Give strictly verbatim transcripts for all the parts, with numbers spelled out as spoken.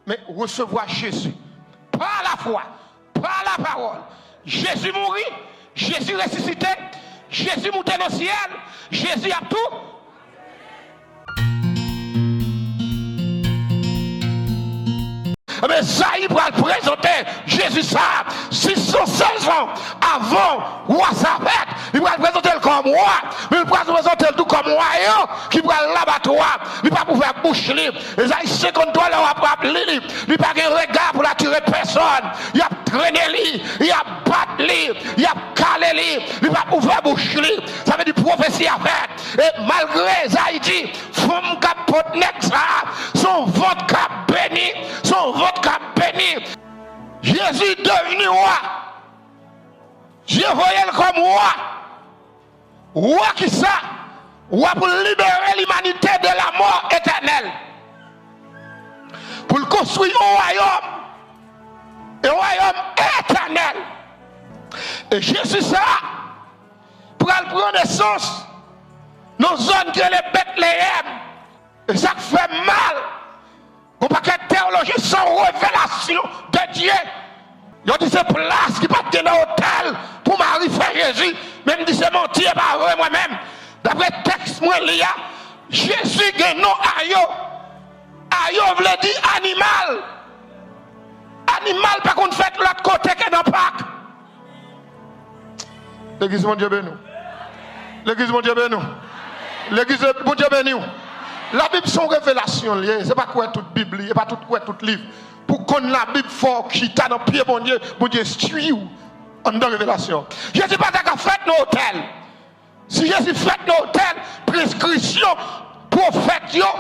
Men resevwa Jezi pa lafwa, pa lapawòl. Jezi mouri, Jezi resisite, Jezi moute nan syèl, Jezi ap tou. Ebyen, Ezayi pral prezante Jezi sa a sis san sèz an avan wa sa fèt. Li pral prezante l kòm wa, men li pral prezante l tou kòm wayon ki pral labatwa. Li p ap ouvè bouch li. Ezayi senkanntwa, lè w ap, ap li li, li pa gen rega pou l atire pèsòn. Y ap trennen li, y ap bat li, y ap kale li. Li p ap ouvè bouch li. Sa vle di pwofesi a fèt. E malgre Ezayi di, fanm k ap pot nèg sa a, se yon vant k ap beni, se yon vant k ap beni. Jezi devni wa. Dye voye l kòm wa. Wa ki sa? Wa pou l libere limanite de la mò etènèl. Pou l konstwi yon wayòm. Yon wayòm etènèl. E Jezi sa a pral pran nesans nan zòn ki rele Betleyèm. E sa k fè m mal, gon pakèt teyolojyen san revelasyon de Dye. Yo di se plas ki pa t gen nan otèl pou Mari fè Jezi. Men m di se manti, e pa vre mwen menm. Daprè tèks mwen li a, Jezi gen non a yo. A yo vle di animal. Animal pa konn fèt lòt kote ke nan pak. Legliz Bondye beni w. Legliz Bondye beni w. Legliz Bondye beni w. Labib se yon revelasyon l ye. Se pa kwè tout Bib li, e pa tout kwè tout liv. Pou konn Labib, fò w chita nan pye Bondye, Bondye enstwi w anndan revelasyon. Jezi pa ta ka fèt nan otèl. Si Jezi fèt nan otèl, preskrisyon pwofèt yo,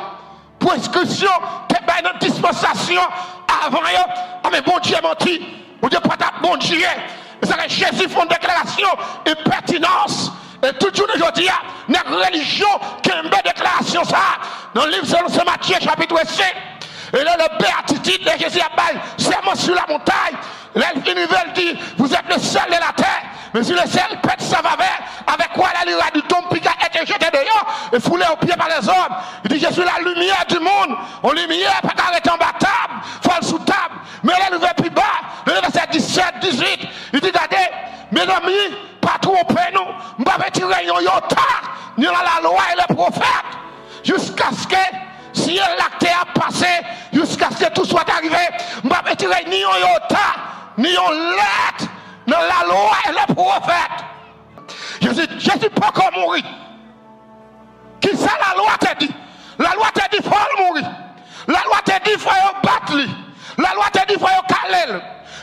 preskrisyon te bay nan dispansasyon avan yo, a men Bondye manti. Bondye pa t ap Bondye. E sa fè Jezi fè yon deklarasyon enpètinans. E tout jounen jodi a, nèg relijyon kenbe deklarasyon sa a. Nan liv selon Sen Matye, chapit senk, e lè le Béatitude, lè Jezi ap bay Sermon sur la montagne, lè l fin rive, l di, vous êtes le sel de la terre. Mais si le sel perd sa faveur, avec quoi la lueur du tombe pique et est jeté dehors et foulé aux pieds par les hommes? Il dit, je suis la lumière du monde. Yon limyè pa ka rete anba tab, fò l sou tab. Men lè l rive pi ba, nan vèsè disèt, dizuit, li di, gade, mezanmi, pa twonpe nou, m p ap retire yon yota, ni nan lalwa e lè pwofèt, jiskaske syèl la ak tè a pase, jiskaske tout swa ta rive, m p ap retire ni yon yota, ni yon lèt nan lalwa e lè pwofèt. Jezi, Jezi poko mouri. Kisa lalwa te di? Lalwa te di fò l mouri. Lalwa te di fò yo bat li. Lalwa te di fò yo kale l.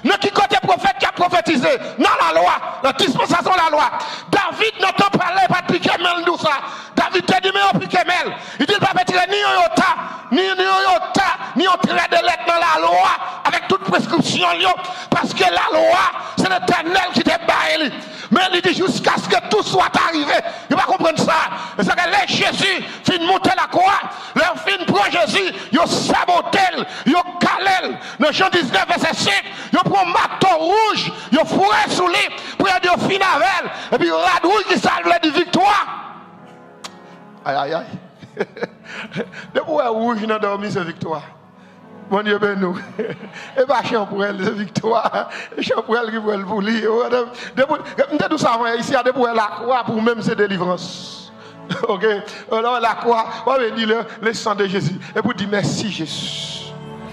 Nan ki kote pwofèt ki ap pwofetize? Nan lalwa, nan dispansasyon lalwa. David nan tanp la, li pa t pike men l di w sa. David te di men yo pike men l. Li di l pa retire ni yon yota, ni, ni yon yota, ni yon trè de lèt nan lalwa avèk tout preskripsyon l yo, paske lalwa, se Letènèl ki te bay li. Men li di, jiskaske tou swa ta rive. Yo pa konprann sa. E sa ke lè Jezi fin moute lakwa, lè yo fin pran Jezi, yo sabote l, yo kale l. Nan Jan diznèf, vèsè senk, yo pran mato wouj, yo foure sou li, pou yo di yo fin avè l. Epi rad wouj ki sa l vle di viktwa. Ay, ay, ay. Depi w wè wouj nan dòmi, se viktwa. Bondye beni w. E pa chanpwèl, se viktwa. E chanpwèl ki pran l pou li. Depi, m te di w sa avan yè isi a, depi w wè lakwa, pou ou menm se delivrans. Oke? Lè w wè lakwa, w ap di le, le sang de Jésus. Epi w di mèsi, Jezi.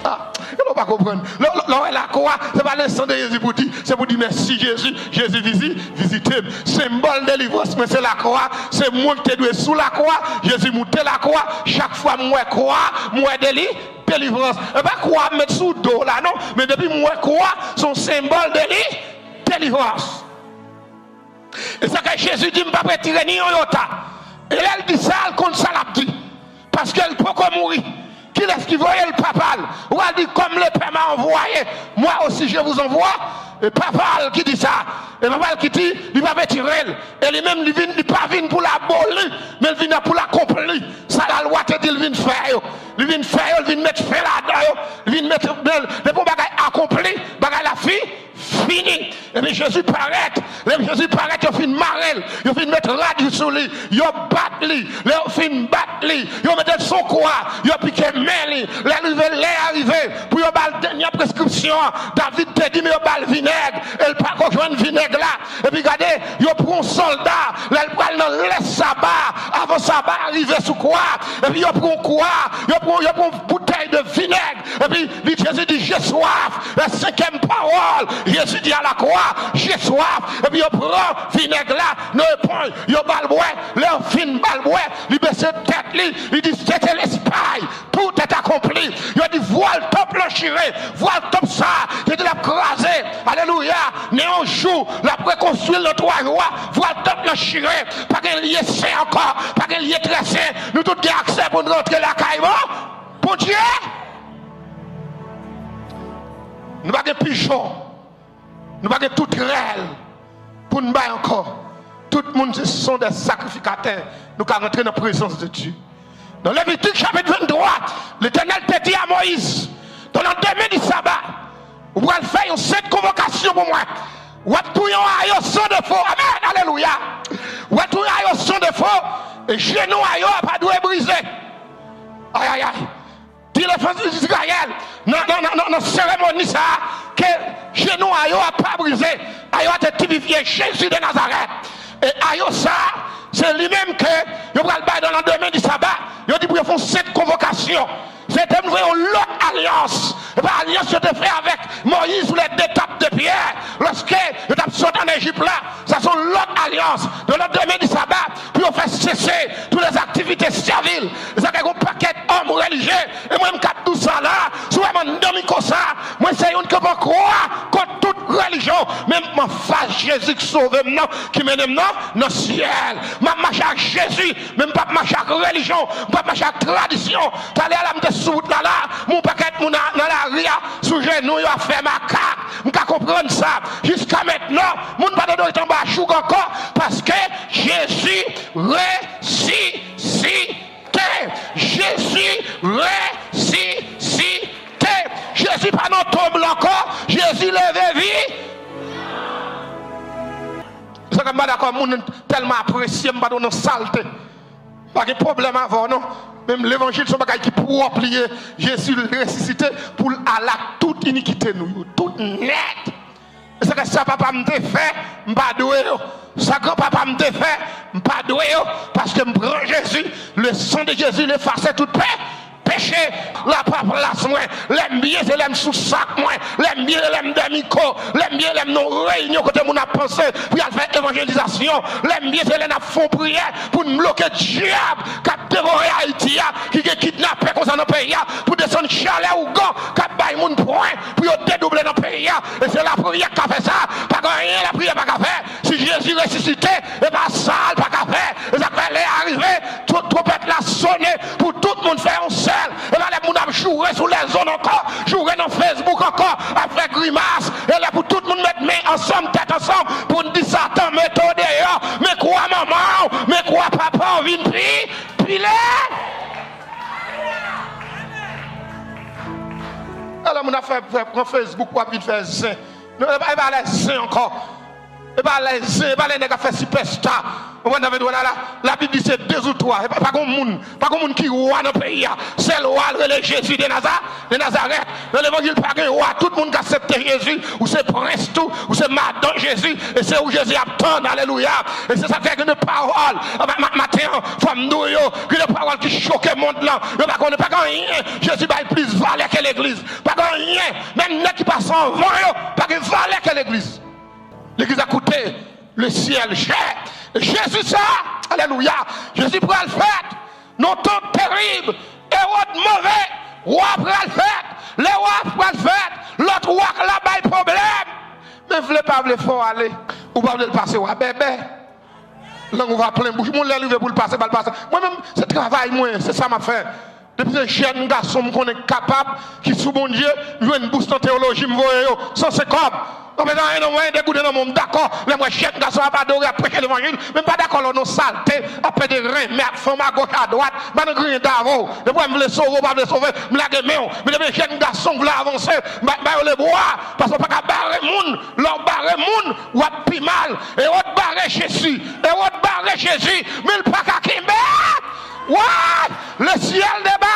Ah, e lè w pa konprann. Lè, lè, lè w wè lakwa, se pa le sang de Jésus pou di, se pou di mèsi, Jezi. Jezi vizi-, vizite m. Senbòl delivrans mwen se lakwa. Se mwen ki te dwe sou lakwa. Jezi moute lakwa. Chak fwa m wè kwa, m wè deli-, delivrans. E pa kwa m met sou do w la, non. Men depi m wè kwa, se yon senbòl de li, delivrans. E sa ke Jezi di, m p ap retire ni yon yota. E lè l di sa, l konn sa l ap di. Paske l poko mouri. Kilès ki voye l? Papa l. Ou pral di, comme le Père m'a envoyé, moi aussi je vous envoie. E papa l ki di sa. E papa l ki di, li p ap retire l. E li menm, li vin, li pa vin pou l aboli, men l vin pou l akonpli sa lalwa te di l vin fè yo. Li vin fè yo, li vin met fen ladan yo. Li vin met, depi yon bagay akonpli, bagay la fi, fini. Epi Jezi parèt. Lè Jezi parèt, yo fin mare l. Yo fin met rad sou li. Yo bat li. Lè yo fin bat li, yo mete l sou kwa. Yo pike men li. Lè l rive, lè a rive pou yo ba David te di, men yo ba l vinèg, e l pako jwenn vinèg la. Epi gade, yo pran yon sòlda, lè l pral nan lè saba, avan saba a rive sou kwa, epi yo pran yon kwa, yo pran, yo pran yon boutèy de vinèg, epi li, Jezi di, j'ai soif. Lè senkyèm pawòl, Jezi di à la croix, j'ai soif. Epi yo pran vinèg la, nan eponj, yo ba l bwè. Lè yo fin ba l bwè, li bese tèt li, li di, c'était l'esprit. Tout est accompli. Yo di, vwal tanp lan chire, vwal tanp sa, yo di l ap kraze. Alelouya. Men yon jou, l ap rekonstwi l nan twa jou a, vwal tanp lan chire. Pa gen lye sen ankò, pa gen lye trè sen. Nou tout gen aksè pou n rantre lakay Bondye. Nou pa gen pijon. Nou pa gen toutrèl pou n bay ankò. Tout moun se sont des sacrificateurs. Nou ka rantre nan prezans de Dye. Dans Lévitique chapitre vingt-trois, Letènèl te di a Moyiz, dans le lendemain du sabbat, ou pral fè yon sent konvokasyon pou mwen. W ap touye yon ayo san defo. Amèn, alelouya. W ap touye yon ayo san defo. E jenou ayo a pa dwe brize. Ay, ay, ay. Di lefans Izrayèl, nan, nan, nan, nan, nan seremoni sa a, ke jenou ayo a pa brize. Ayo a te tipifye Jezi de Nazarèt. E ayo sa a, se li menm ke yo pral bay nan landemen di saba. Yo di pou yo fè yon sent konvokasyon. Se te vle yon lòt alyans. E pa alyans yo te fè avèk Moyiz sou lè de tap de pyè. Lòske yo t ap sot ann Ejip la, sa se yon lòt alyans. Nan landemen di saba, pou yo fè sese tout les activités serviles. E sa fè gon pakèt òm relijye. E mwen, m k ap di w sa la, si w wè m anndan mikwo sa, mwen se youn ki pran kwa kont tout relijyon. Men m anfas Jezi k sove m nan, ki mennen m nan, nan syèl. M ap mache ak Jezi, men m p ap mache ak relijyon, m p ap mache ak tradisyon. Talè a la, m te sou wout la la, m wè yon pakèt moun a, nan lari a, sou jenou yo ap fè makak. M ka konprann sa. Jiska mentnan, moun pa t adore t anba jouk ankò, paske Jezi resisite. Jezi resisite. Jezi pa nan tonb la ankò. Jezi leve vi. Sa fè m pa dakò moun tèlman apresye m, pa nan salte. Pa gen pwoblèm avè w non. Men levanjil se yon bagay ki pwòp li ye. Jezi resisite pou l al ak tout inikite nou yo. Tout nèt. E sa ke sa papa m te fè, m pa dwe yo. Sa granpapa m te fè, m pa dwe yo. Paske m pran Jezi, le sang de Jésus l efase tout pe, peche. La pa plas mwen. Lè m byen, se lè m sou sak mwen. Lè m byen, lè m dèmi ko. Lè m byen, lè m nan reyinyon kote moun ap panse pou y al fè evanjelizasyon. Lè m byen, se lè n ap fè yon priyè pou n bloke dyab k ap devore Ayiti a, ki gen kidnapè konsa nan peyi a, pou desann chalè ougan k ap bay moun pwen pou yo dedouble nan peyi a. E se lapriyè k ka fè sa. Pa gen anyen lapriyè pa ka fè. Si Jezi resisite, e pa sa l pa ka fè. E sa k fè lè a rive, twonpèt la sonnen pou tout moun fè yon sèl. E pa lè moun ap joure sou lèzonn ankò, joure nan Facebook ankò, ap fè grimas. E lè pou tout moun met men ansanm, tèt ansanm, pou n di Satan mete w deyò. Men kwa manman w, men kwa papa w vin pi, pile. E lè moun ap fè, fè pran Facebook, w ap vin fè zen. Non, e pa, e pa lè zen ankò. E pa lè zen, e pa lè nèg ap fè sipèsta. Ou konprann sa m vle di w la, la, Labib di se de ou twa. E pa, pa gon moun, pa gon moun ki wa nan peyi a. Sèl wa l rele Jezi de Naza-, de Nazarèt. Nan levanjil pa gen wa. Tout moun k aksepte Jezi, ou se prens tou, ou se madan Jezi, e se ou Jezi ap tann. Alelouya. E se sa k fè gen de pawòl. Ma-, ma-, maten an, fò m di w yo, gen de pawòl ki choke mond lan. Yo pa konnen, pa gen anyen Jezi bay plis valè ke legliz. Pa gen anyen. Menm nèg ki pase anvan yo, pa gen valè ke legliz. Legliz a koute, le syèl jè. E Jezi sa, alelouya, Jezi pral fèt nan yon tan terib. Ewòd move, wa pral fèt. Lè wa pral fèt, lòt wa k la bay pwoblèm. Men vle pa vle, fò w ale. Ou pa vle l pase wa bèbè. Lang ou va plen bouch. Moun lè l rive pou l pase, ba l pase. Mwen menm, se travay mwen, se sa m ap fè. Depi se jèn gason m konnen k kapab, ki sou Bondye, m jwenn bous nan teyoloji, m voye yo, san senk kòb. Mwen pa bezwen anyen non, mwen degoute nan men w, m dakò. Lè m wè jèn gason ap adore, ap preche levanjil, men m pa dakò lè w nan salte, ap pede renmen ak fanm agoch adwat, m pa nan griyen avè w. Depi w wè m vle sove, w pa vle sove, m lage men w. Men depi jèn gason vle avanse, m ba, ba yo lebwa, paske w pa ka bare moun. Lè w bare moun, w ap pi mal. Ewòd bare Jezi. Ewòd bare Jezi, men l pa ka kenbe. Wè! Le syèl deba!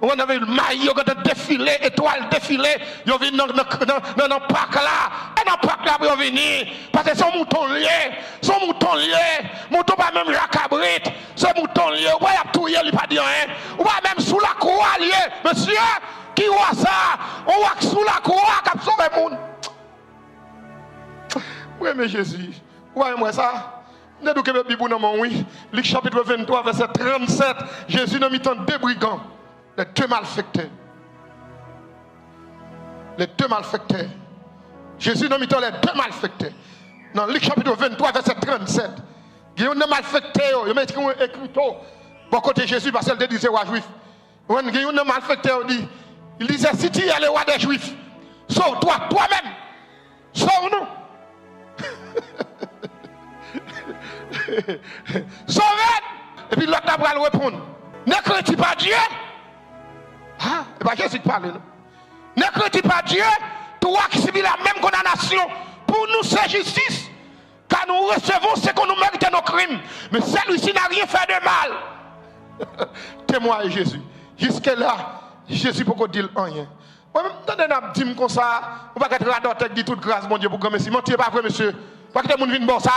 Ou konn nan vil may yo gentan defile, etwal defile, yo vin nan, nan, nan, nan, nan pak la. E nan pak la pou yo vini. Paske se yon mouton l ye. Se yon mouton l ye. Mouton pa menm jan ak kabrit. Se mouton l ye. Ou wè y ap touye l, li pa di anyen. Ou wè menm sou lakwa l ye. Mesye, ki wa sa? Yon wa k sou lakwa k ap sove moun. Mwen renmen Jezi. Ou pa renmen wè sa? M te di w kenbe Bib ou nan men w, wi. Lik chapit venntwa, vèsè trannsèt. Jezi nan mitan de brigan. Les deux malfaiteurs. Les deux malfaiteurs. Jezi nan mitan les deux malfaiteurs. Nan Lik chapit venntwa, vèsè trannsèt. Gen youn nan malfektè yo, yo mete yon ekrito bò kote Jezi paske l te di se wa jwif. Ou konn gen youn nan malfektè yo di, il disait, si tu es le roi des Juifs, sauve-toi toi-même. Sove nou. Sove n. Epi lòt la pral reponn, ne crains-tu pas Dieu? Ha, e pa Jezi k pale non. Ne crains-tu pas Dieu, toi qui subis la même condamnation, pour nous c'est justice. Car nous recevons ce que nous méritons nos crimes, mais celui-ci n'a rien fait de mal. Temwaye Jezi. Jiske la, Jezi poko di l anyen. Mwen menm, m tande n ap di m konsa, yon pakèt radòtè k di tout gras Bondye pou granmesi. Manti, e pa vre, mesye. Pa kite moun vin ba w sa.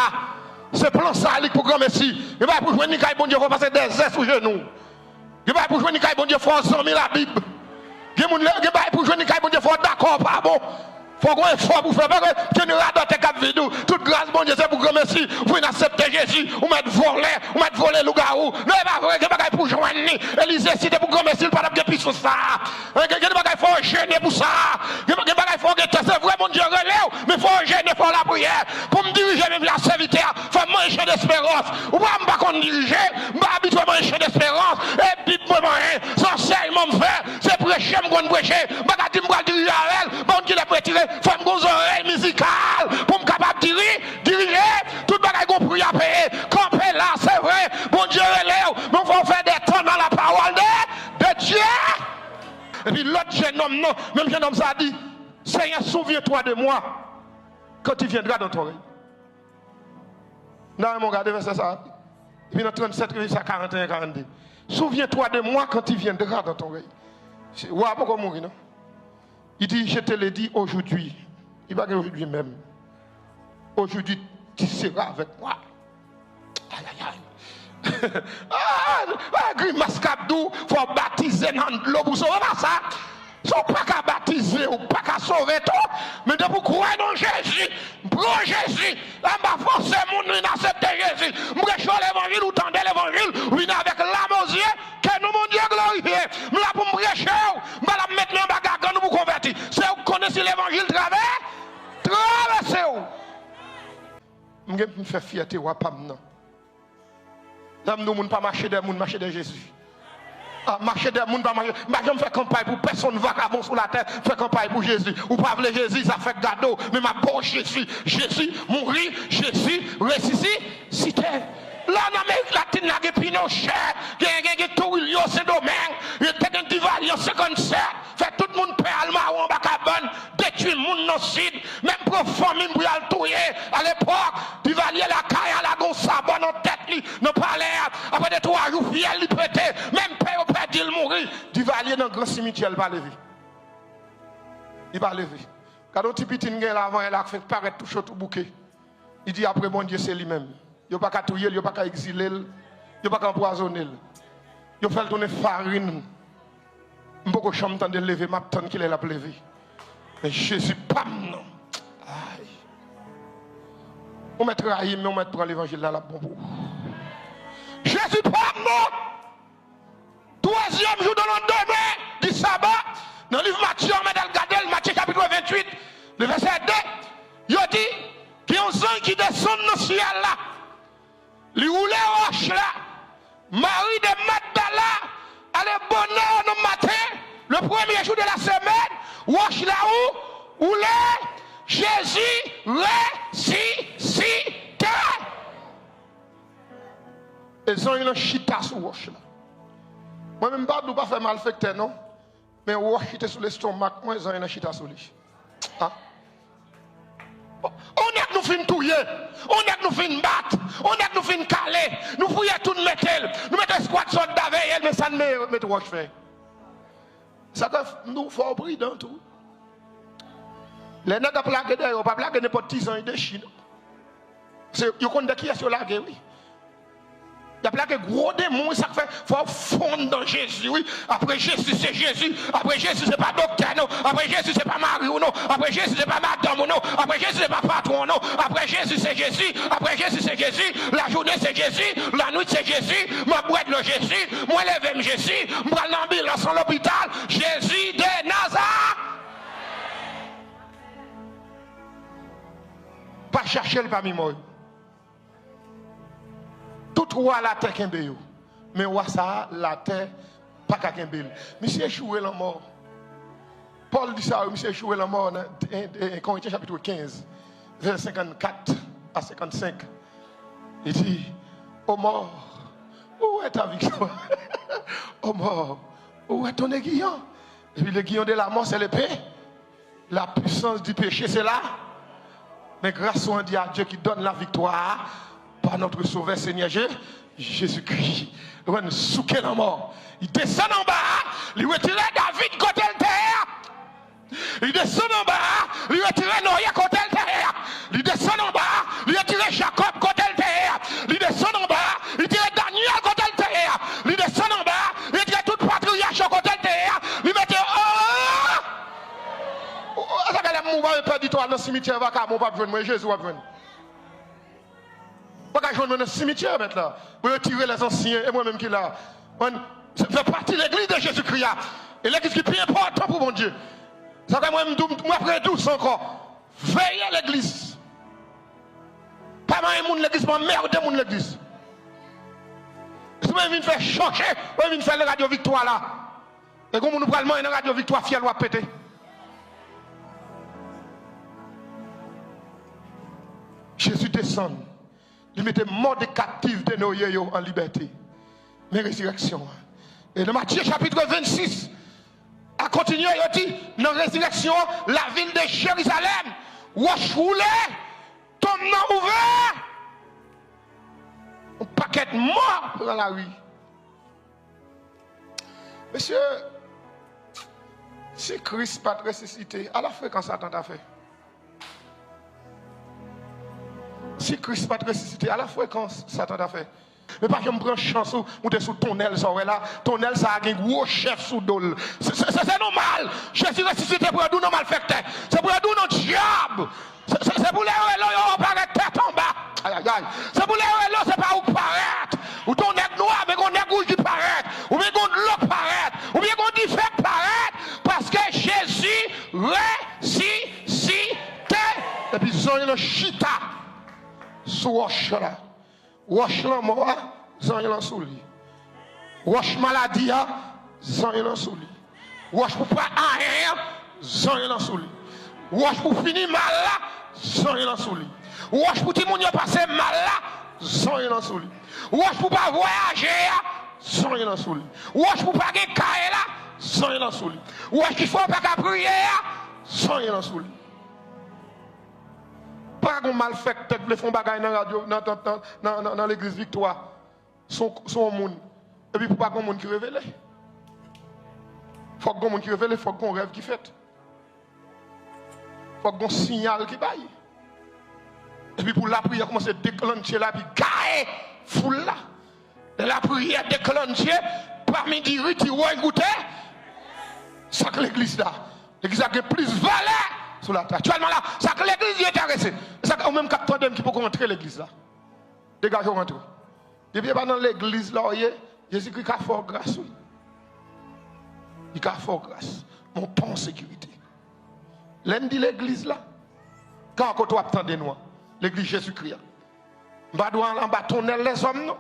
Se plan sa li k pou granmesi. Gen bagay pou jwenn li kay Bondye, fò w pase dèzè sou jenou w. Gen bagay pou jwenn li kay Bondye, fò w zanmi Labib. Gen moun, gen bagay pou jwenn li kay Bondye, fò w dakò w pa bon. Fò w gen efò pou fè. Pa gen radòtè k ap vide w. Tout gras Bondye se pou granmesi. Ou fin aksepte Jezi, ou mèt vòlè, ou mèt vole lougawou. Non, e pa vre, gen bagay pou jwenn li. Elize, si te pou granmesi, li pa t ap gen pisans sa a. Gen, gen bagay fò w jene pou sa. Gen, gen bagay fò w gen tè. Se vre, Bondye rele w, men fò w jene, fò w lapriyè. Pou m dirije men vle a sèvitè a, fò m manje jan desperans. Ou pa, m pa konn dirije, m pa abitye manje jan desperans. E Bib mwen manyen, se ansèyman m fè, se preche m konn preche. M pa ka di m pral dirije avè l, pa konn kilè m retire. Fò m gon zòrèy mizikal pou m kapab diri, dirije. Tout bagay gon pri a peye. Kanpe la, se vre, Bondye rele w, men fò w fè des temps dans la parole de, de Dieu. Epi lòt jennonm nan, menm jennonm sa a di, Seigneur, souviens-toi de moi quand tu viendras dans ton règne. Nan, mwen gade vèsè sa a. Epi nan trannsèt rive sa, karanteyen, karannde. Souviens-toi de moi quand tu viendras dans ton règne. Se, wa a poko mouri, non. Il dit, je te le dis aujourd'hui. Li pa gen aujourd'hui menm. Aujourd'hui, tu seras avec moi. Ay, ay, ay. Ah, ah, grimas k ap di w, fò w batize nan dlo pou sove, pa sa. Si w pa ka batize, ou pa ka sove tou. Men depi w kwè nan Jezi, m pran Jezi. La, m pa fòse moun vin aksepte Jezi. M preche w levanjil, ou tande levanjil, ou vini avèk lam o zye, ke nou Bondye glorifye. M la pou m preche w, m pa la pou m met men anba gagann ou pou w konvèti. Se ou k konnen si levanjil travè, travèse w. M gen pou m fè fyète wa pa m nan. Lè m di w moun pa mache dèyè moun, mache dèyè Jezi. Ah, mache dèyè moun pa mache. M pa janm fè kanpay pou pèsonn, vakabon sou latè, fè kanpay pou Jezi. Ou pa vle Jezi, sa fèk gade w, men m ap ba w Jezi. Jezi mouri, Jezi resisite. La nan Amerik Latin la, gen Pinochè, gen, gen, gen Trujillo Sendomeng, gen, te gen Divalye an senkannsèt, fè tout moun pè al mawon anba kabann, detwi moun nan Sid, menm pran fanmi m pou y al touye. Alepòk, Divalye lakay a la gon sabò nan tèt li, nan palè a. Apre de twa jou, fyèl li pete. Menm pè yo pèdi l mouri. Divalye nan gran simityè, li pa leve. Li pa leve. Gade yon ti pitin gen la, avan yè la, k fenk parèt tou cho tou bouke. Li di apre Bondye se li menm. Yo pa ka touye l, yo pa ka egzile l, yo pa ka anpwazonnen l. Yo fè l tounen farin. M poko janm tande l leve, m ap tann kilè l ap leve. Men Jezi pa m nan. Ay. Ou mèt rayi m, men ou mèt pran levanjil la, l ap bon pou ou. Jezi pa m nan. Twazyèm jou nan landemen di saba, nan liv Matye, ann al gade l, Matye chapit venntuit, le vèsè de, yo di, gen yon zanj ki desann nan syèl la. Li woule wòch la. Mari de Magdala ale bonè nan maten, le premye jou de la semèn, wòch la ou, woule, Jezi resisite. E zanj lan chita sou wòch la. Mwen menm, m pa di w pa fè malfektè non. Men wòch ki te sou lestomak mwen, zanj lan chita sou li. Ah. On nèg nou fin touye, on nèg nou fin bat, on nèg nou fin kale, nou fouye tou, n mete l, nou mete skwad sòlda veye l, men sa n mete wòch fè. Sa k fè m di w fò w pridan tou. Lè nèg ap lage dèyè w, pa lage nenpòt ti zanj dechi, non. Se, yo konn de kiyès yo lage, wi. Y ap lage gwo demon, wi, sa k fè fò w fonn nan Jezi, wi. Apre Jezi, se Jezi. Apre Jezi, se pa doktè, non. Apre Jezi, se pa mari w, non. Apre Jezi, se pa madanm ou, non. Apre Jezi, se pa patwon w, non. Apre Jezi, se Jezi. Apre Jezi, se Jezi. Lajounen, se Jezi. Lannwit, se Jezi. M ap bwè dlo, Jezi. Mwen leve m, Jezi. M pral nan anbilans, nan lopital. Jezi de Nazarèt. Pa chache l pami mò yo. Tout wa latè kenbe yo. Men wa sa a, latè pa ka kenbe l. Misye joure lanmò. Pòl di sa, wi, misye joure lanmò nan en, en, en Korentyen chapit kenz, vèsè senkannkat a senkannsenk. Li di, "Ô mort, où est ta victoire? Ô mort, où est ton aiguillon?" Epi l'aiguillon de la mort, c'est l'épée. La puissance du péché, c'est là. Mais grâce soit rendue à Dieu qui donne la victoire par notre Sauveur Seigneur Jé-, Jésus-Christ. Li pral souke lanmò. Li desann anba, li retire David kote l te ye a. Li desann anba, li retire Noye kote l te ye a. Li desann anba, li retire Jakòb kote l te ye a. Li desann anba, li retire Danyèl kote l te ye a. Li desann anba, li retire tout patriyach yo kote l te ye a. Li mete yo anwo. Sa fè lè m mouri, w ap pèdi twa al nan simityè vakabon, w p ap jwenn mwen, Jezi w ap jwenn. Ou pa ka jwenn mwen nan simityè, mèt la. Pou yo retire lèzansyen, e mwen menm ki la. Mwen, fè pati legliz de Jezikri a. E legliz ki pi enpòtan pou Bondye. Sa fè mwen, m dou, mwen ap redou sa ankò. Veye legliz. Pa manyen moun legliz, pa anmède moun legliz. Si mwen vin fè chòche, mwen vin fè radyo Viktwa la. E gon moun ou pral manyen nan radyo Viktwa, fyèl w ap pete. Jezi desann. Li mete mò de kaptif de Noye yo an libète. Men rezirèksyon an. E nan Matye chapit vennsis, a kontinye, yo di, nan rezirèksyon an, lavil de Jerizalèm, wòch woule, tonm nan ouvè, yon pakèt mò pran lari. Mesye, si Kris pa t resisite, ala frekan Satan ta fè. Si Kris pa t resisite, ala frekan Satan ta fè. Men pa janm pran chans ou moute sou tonnèl sa w wè la. Tonnèl sa a gen gwo chèf sou do l. Se, se, se, se nòmal. Jezi resisite pou yo di w nan malfèktè. Se pou yo di w nan dyab. Se, se, se pou lè yo rele w, yo parèt tèt anba. Ay, ay, ay. Se pou lè yo rele w, se pa ou k parèt. Ou te yon nèg nwa, men gon nèg wouj ki parèt. Oubyen gon dlo k parèt. Oubyen gon dife k parèt. Paske Jezi resisite. Epi zanj lan chita sou wòch la. Wòch lanmò a, zanj lan sou li. Wòch maladi a, zanj lan sou li. Wòch pou pa anyen an, zanj lan sou li. Wòch pou fini mal la, zanj lan sou li. Wòch pou timoun yo pase mal la, zanj lan sou li. Wòch pou pa vwayaje a, zanj lan sou li. Wòch pou pa gen kay la, zanj lan sou li. Wòch ki fè w pa ka priye a, zanj lan sou li. Pa gon malfèktè k vle fè yon bagay nan radyo, nan, nan, nan, nan, nan, nan legliz Viktwa. Se yon, se yon moun. Epi pou pa gon moun ki revele. Fòk gon moun ki revele, fòk gon rèv ki fèt. Fòk gon siyal ki bay. Epi pou lapriyè kòmanse deklannche la, epi gaye foul la. Lè lapriyè deklannche, pa midi riti woy goute. Sa k legliz la? Legliz la gen plis valè sou latè. Aktyèlman la, sa k legliz yo enterese? Sa k, ou menm k ap tande m ki poko rantre legliz la, degaje w rantre. Depi e pa nan legliz la w ye, Jezikri ka fè w gras, wi. Li ka fè w gras. Men w pa an sekirite. Lè m di legliz la, ka kote w ap tande nou an, legliz Jezikri a. M pa dwe al anba tonnèl lèzòm, non.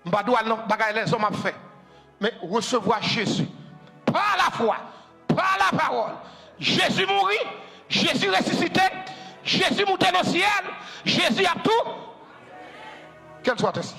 M pa dwe al nan bagay lèzòm ap fè. Men resevwa Jezi. Pa lafwa, pa lapawòl. Jezi mouri, Jezi resisite, Jezi moute nan syèl, Jezi ap tou. Kèl swa tèsi.